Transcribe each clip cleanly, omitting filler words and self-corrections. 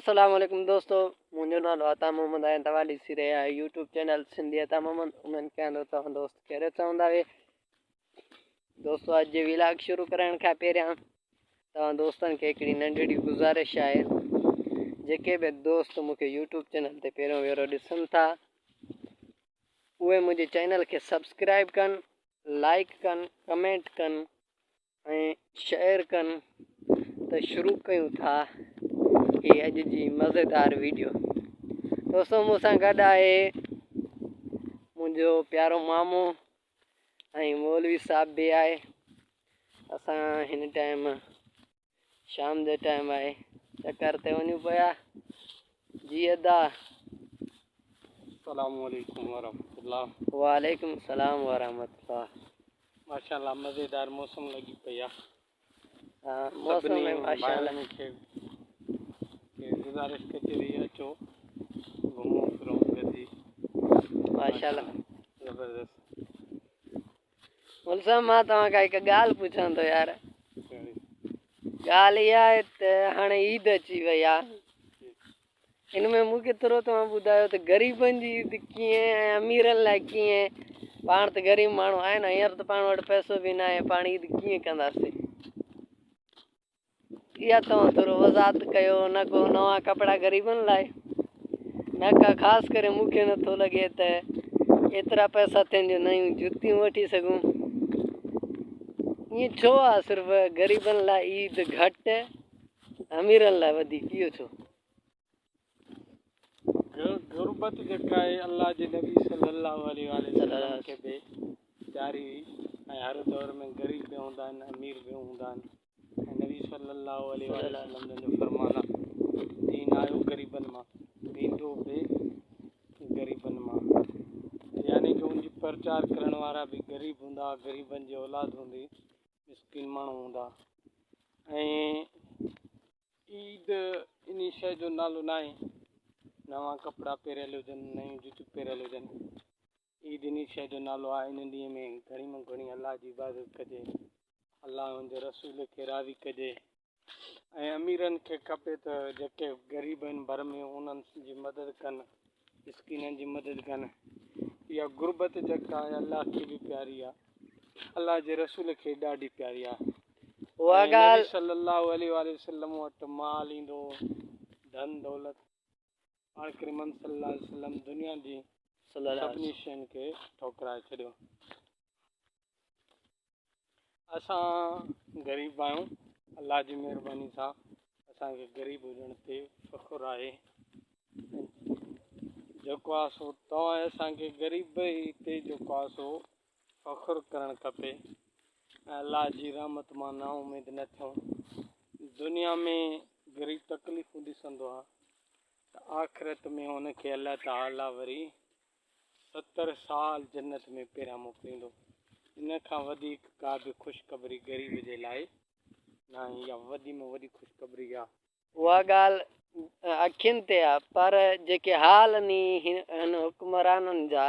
السلام عليڪم دوستو منهنجو نالو عطا محمد آهي توهان ڏسي رهيا آهيو يوٽيوب چينل سنڌي عطا محمد اميد ڪيان ٿو توهان دوست خيريت سان هوندا دوستو اڄ جي ولاگ شروع ڪرڻ کان پهريان توهان دوستن کي هڪڙي ننڍڙي گذارش آهي جيڪي به دوست مونکي يوٽيوب چينل تي پهريون ڀيرو ڏسن ٿا اهي منهنجي چينل کي سبسڪرائب ڪن لائڪ ڪن ڪمينٽ ڪن ۽ شيئر ڪن ته شروع ڪيون ٿا هي اڄ جي مزيدار ويڊيو دوستو مون سان گڏ آهي منهنجو پيارو مامو ۽ مولوي صاحب به آهي اسان هن ٽائيم شام جو ٽائيم آهي چڪر تي وڃون پيا جي ادا. السلام عليڪم ورحمة الله. وعليڪم السلام ورحمة الله. ماشاءالله مزيدار موسم لڳي پئي آ. ها موسم ۾ ماشاءالله. ڀائرن کي گذارش ڪجي ٿي اچو گهمون ڦرون گڏجي. ماشاءالله. زبردست. مول صاحب مان توهان کان هڪ ڳالهه پڇان ٿو يار. ڳالهه اها آهي ته هاڻي عيد اچي وئي آهي ان ۾ مون کي ٿورو توهان ٻڌايو ته غريبن جي عيد ڪيئن ۽ اميرن لاء ڪيئن پاڻ ته غريب ماڻهو آهن هينئر ته پاڻ وٽ پئسو به ناهي پاڻ عيد ڪيئن ڪنداسين اها توهان ٿورو وضاحت ڪيو نه ڪو نوان ڪپڙا غريبن لاء نه ڪا خاص ڪري مون کي نٿو لڳي ته ايترا پئسا ٿين جو نيون جتيون وٺي سگهون ائين ڇو آ صرف غريبن لاء عيد گهٽ اميرن لاء وڌيڪ اهو ڇو؟ غربت جيڪا آهي الله جي نبي صلي الله عليه واٰله وسلم کي به پياري هئي ۽ هر دور ۾ غريب به هوندا آهن امير به هوندا آهن ۽ نبي صلي الله عليه واٰله وسلم جن جو فرمان آهي دين آيو غريبن مان ويندو به غريبن مان يعني ڪه ان جي پرچار ڪرڻ وارا به غريب هوندا غريبن جي اولاد هوندي مسڪين ماڻهو هوندا ۽ عيد انهي شيء جو نالو ناهي نوان ڪپڙا پهريل هجن نيون جتيون پهريل هجن عيد انهي شيء جو نالو آهي ان ڏينهن ۾ گهڻي مان گهڻي الله جي عبادت ڪجي الله ۽ ان جي رسول کي راضي ڪجي ۽ اميرن کي کپي ته جيڪي غريب آهن ڀر ۾ انهن جي مدد ڪن مسڪينن جي مدد ڪن اها غربت جيڪا آهي الله کي به پياري آهي الله جي رسول کي ڏاڍي پياري آهي اها ۽ نبي ڳالهه صلي الله عليه واٰله وسلم وٽ مال ايندو هو، ڌن دولت، پاڻ ڪريمن صلي الله عليه وسلم دنيا جي صلي الله عليه سڀني شين کي ٺوڪرائي ڇڏيو. اسان غريب آهيون، الله جي مهرباني سان اسان کي غريب هجڻ تي فخر آهي ۽ جيڪو آهي سو توهان اسان کي غريبي تي جيڪو آهي سو فخر ڪرڻ کپي ۽ الله جي رحمت مان نا اميد نه ٿيون. دنيا ۾ غريب تڪليفون ڏسندو آهي ته آخرت ۾ ان کي الله تعالي وري 70 سال جنت ۾ پهريان موڪليندو. ان کان وڌيڪ ڪا به خوشخبري غريب جي لاء ناهي. اها وڏي ۾ وڏي خوشخبري آهي. اها ڳالهه اکين تي آ پر جيڪي حال ني هن حڪمرانن جا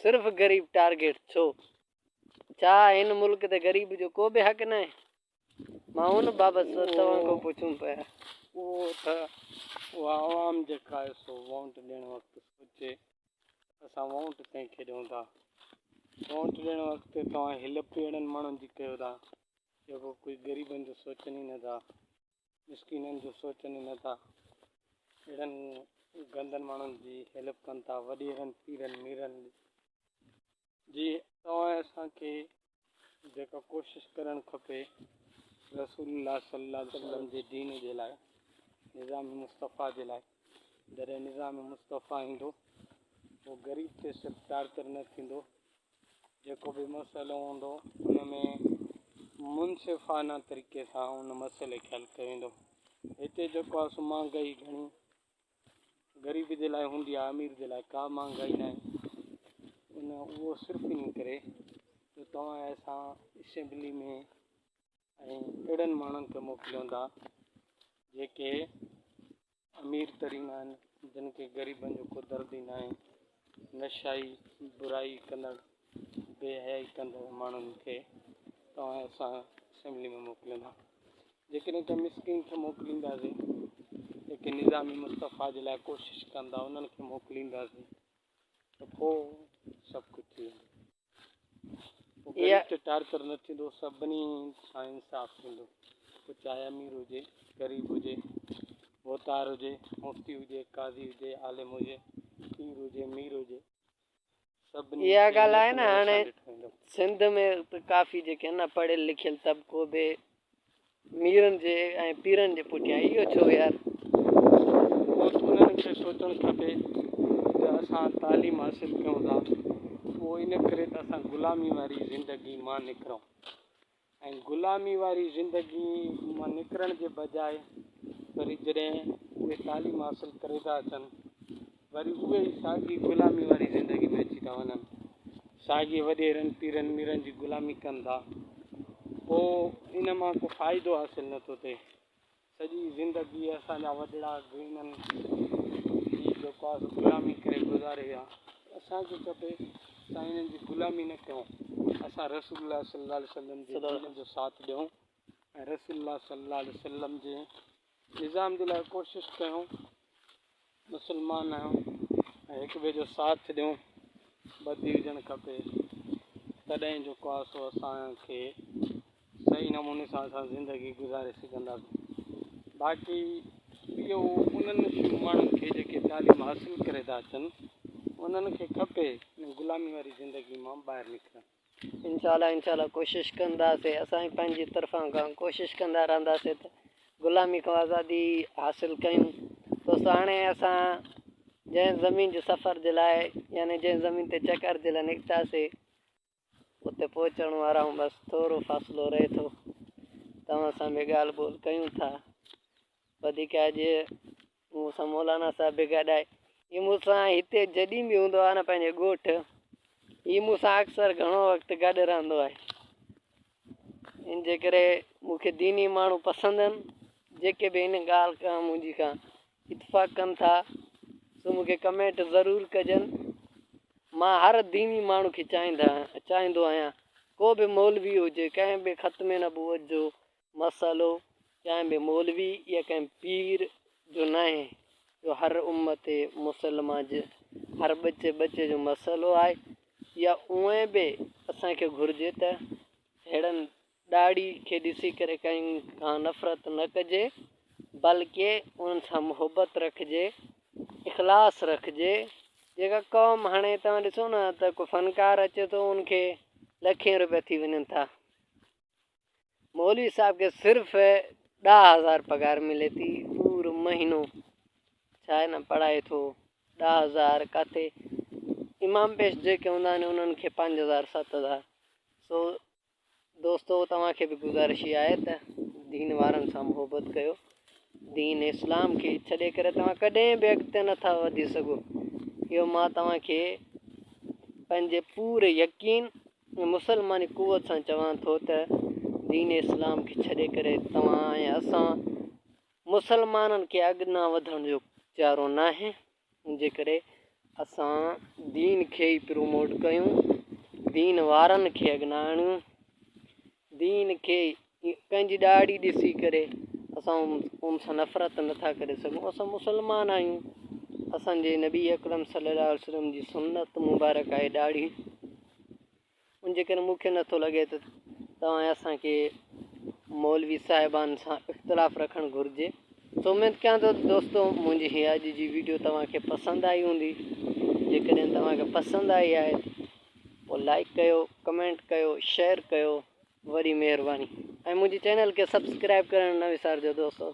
صرف غريب ٽارگيٽ ڇو؟ ڇا هن ملڪ تي غريب جو ڪو به حق ناهي؟ مان ان بابت توهان کان پڇون پيا. اهو ته اها عوام جيڪا آهي سو وونٽ ڏيڻ وقت سوچي اسان وونٽ ڪنهن کي ڏيون ٿا. وونٽ ڏيڻ وقت توهان هلپ به اهڙن ماڻهن جي ڪيو ٿا جيڪو ڪجهه غريبن جو سوچن ئي نٿا. مسڪينن جو سوچن ئي نه ٿا. اهڙن گندن ماڻهن جي هيلپ ڪن ٿا وڏيرن پيرن ميرن جي. توهان اسان کي جيڪا ڪوشش ڪرڻ کپي رسول الله صلي الله عليه وسلم جي دين جي لاء نظام مصطفيٰ جي لاء جڏهن نظام مصطفيٰ ايندو پوء غريب تي صرف ٽارچر نه ٿيندو جيڪو به مسئلو هوندو ان ۾ منصفانه طريقي سان ان مسئلي کي حل ڪيو ويندو. هتي جيڪو آهي سو مهانگائي گهڻي غريب جي لاء هوندي آهي امير جي لاء ڪا مهانگائي ناهي ان اهو صرف ان ڪري جو توهان اسان اسيمبلي ۾ ۽ اهڙن ماڻهن کي موڪليون ٿا جيڪي امير ترين آهن جن کي غريبن جو ڪو درد ئي ناهي، نشائي، برائي ڪندڙ، بي حيائي ڪندڙ ماڻهن کي توهان اسان اسيمبلي ۾ موڪليندا. جيڪڏهن ڪنهن مسڪين کي موڪلينداسين، جيڪي نظام مصطفيٰ جي لاء ڪوشش ڪندا انهن کي موڪلينداسين ته پوء سڀ ڪجهه ٿي ويندو. پوء غريب تي ٽارچر نه ٿيندو، سڀني سان انصاف ٿيندو، پوء چاهي امير هجي، غريب هجي، ڀوتار هجي، مفتي هجي، قاضي هجي، عالم هجي، پير هجي، مير هجي، سڀني اها کي ڳالهه آهي هڪ نه نظر هاڻي سان ڏٺو ويندو. سنڌ ۾ ته ڪافي جيڪي آهن نه پڙهيل لکيل طبقو به ميرن جي ۽ پيرن جي پٺيان اهو ڇو يار؟ اهو ته انهن کي سوچڻ کپي ته اسان تعليم حاصل ڪيون ٿا اهو ان ڪري ته اسان غلامي واري زندگي مان نڪرون ۽ غلامي واري زندگي مان نڪرڻ جي بجاء وري جڏهن اهي تعليم حاصل ڪري ٿا اچن وري اهي ئي ساڳي غلامي واري زندگي ۾ اچي ٿا وڃن ساڳي وڏيرن، پيرن، ميرن جي غلامي ڪن ٿا. پوء ان مان ڪو فائدو حاصل نه ٿو ٿئي. سڄي زندگي اسان جا وڏڙا انهن جي جيڪو آهي سو غلامي ڪري گذاري ويا. اسان کي کپي اسان انهن جي غلامي نه ڪيون. اسان رسول الله صلي الله عليه وسلم جي دين جو ساٿ ڏيون ۽ رسول الله صلي الله عليه وسلم جي نظام جي لاء ڪوشش ڪيون. مسلمان آهيون ۽ هڪ ٻئي جو ساٿ ڏيون ٻڌي هجڻ کپي تڏهن جيڪو آهي سو اسان کي صحيح نموني سان اسان زندگي گذاري سگهنداسين باقي اهو انهن ماڻهن کي جيڪي تعليم حاصل ڪري ٿا اچن انهن کي کپي غلامي واري زندگي مان ٻاهر نڪرن. انشاء الله انشاء الله ڪوشش ڪنداسي اسان به پنهنجي طرفان کان ڪوشش ڪندا رهنداسي ته غلامي کان آزادي حاصل ڪيون دوستو هاڻي اسان جنهن زمين جي سفر جي لاء يعني جنهن زمين تي چڪر جي لاء نڪتاسي اتي پهچڻ وارا آهيون بس ٿورو فاصلو رهي ٿو توهان سان به ڳالهه ٻولهه ڪيون ٿا وڌيڪ اڄ مون سان مولانا صاحب به گڏ آهي. هي مون سان هتي جڏهن به هوندو آهي نه پنهنجي ڳوٺ هي مون سان اڪثر گهڻو وقت گڏ رهندو آهي. ان جي ڪري مون کي ديني ماڻهو پسند آهن جيڪي به ان ڳالهه کان منهنجي کان اتفاق ڪن ٿا سو مون کي ڪمينٽ ضرور ڪجن. مان هر ديني ماڻهو کي چاهيندو آهيان ڪو به مولوي هجي ڪنهن به ختم نبوت جو مسئلو ڪنهن به مولوي يا ڪنهن پير جو ناهي اهو هر امت مسلمه جي هر ٻچي ٻچي جو مسئلو آهي يا اونئن به اسان کي گهرجي ته ههڙن ڏاڙهي کي ڏسي ڪري ڪنهن کان نفرت نه ڪجي بلڪه انهن سان محبت رکجي اخلاص رکجي جيڪا قوم هاڻي توهان ڏسو نه ته ڪو فنڪار اچي ٿو ان کي لکين روپيا ٿي وڃن ٿا مولوي صاحب کي صرف 10,000 پگهار ملي ٿي پورو مهينو ڇا آهي نه پڙهائي ٿو 10,000 ڪاٿي امام پيش جيڪي هوندا آهن انهن کي 5,000 7,000 سو دوستو توهان کي به گذارش اها آهي ته دين وارن سان محبت ڪيو دين اسلام کي ڇڏي ڪري توهان ڪڏهن به اڳتي نٿا وڌي سگهو اهو مان توهان کي پنهنجي پوري يقين ۽ مسلماني قوت سان چوان ٿو ته دين اسلام کي ڇڏي ڪري توهان ۽ اسان مسلمانن کي اڳنا وڌڻ جو چارو ناهي ان جي ڪري اسان دين کي ئي پروموٽ ڪيون دين وارن کي اڳنا آڻيون دين کي ڪنهن جي ڏاڙهي ڏسي ڪري اسان ان سان نفرت نٿا ڪري سگهون اسان مسلمان آهيون اسان جي نبي اڪرم صلي الله عليه وسلم جي سنت مبارڪ آهي ڏاڙهي ان جي ڪري مون کي نٿو لڳي ته توهان اسان کي مولوي صاحبان سان اختلاف رکڻ گهرجي سو اميد ڪيان ٿو ته دوستو منهنجي هي اڄ جي ويڊيو توهان کي پسند آئي هوندي جيڪڏهن توهان کي پسند آئي آهي پوء لائڪ ڪيو ڪمينٽ ڪيو شيئر ڪيو وڏي مهرباني ۽ منهنجي چينل کي سبسڪرائب ڪرڻ نه وسارجو دوستو.